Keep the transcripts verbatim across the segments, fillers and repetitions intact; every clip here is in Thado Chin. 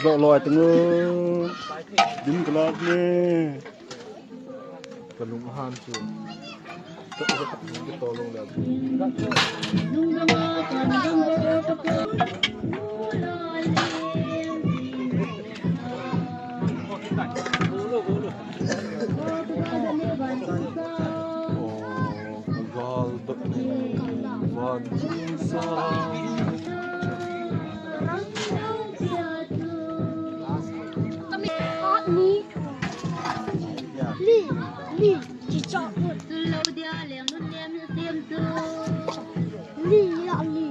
Lo loi teng u. Dim kala ne. Kalung han chu. Ka, ka, ka, ka to long le. Li, li, chi chok. Li, li.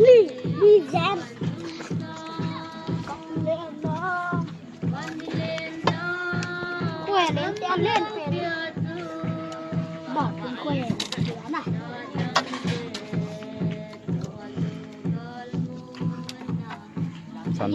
Li, li, jam. Kue len, len pen. Ba, kue len. San.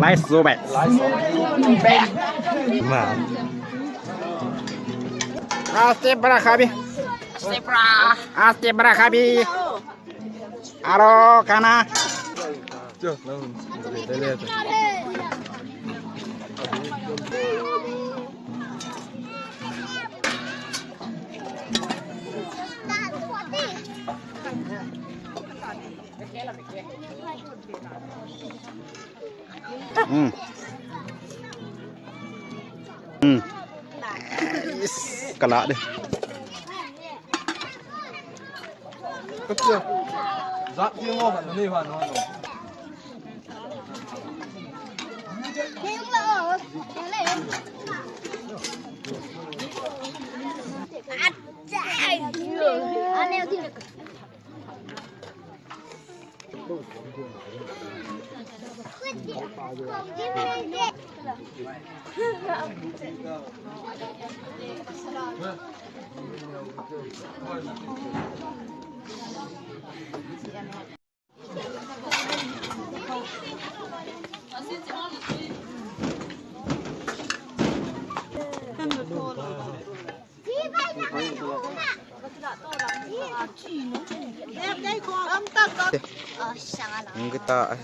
Nice, so bad. Ma. Aste bra khabi. Aste bra. Aste bra khabi. Aro kana. Mm. Mm. Yes. Kala de. Katia. Zat ti ngo ba ni ba no no. Ang kita.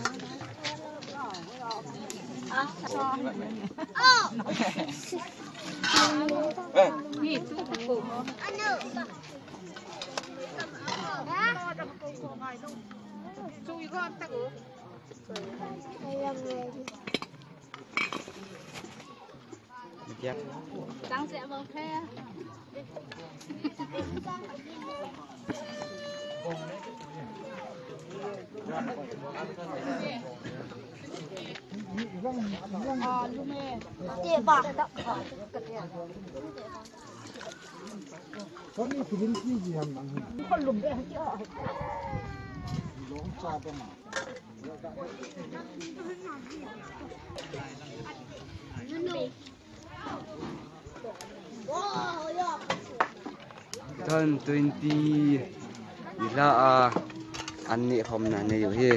Two thousand twenty ni la a an neh khomna nei u hi.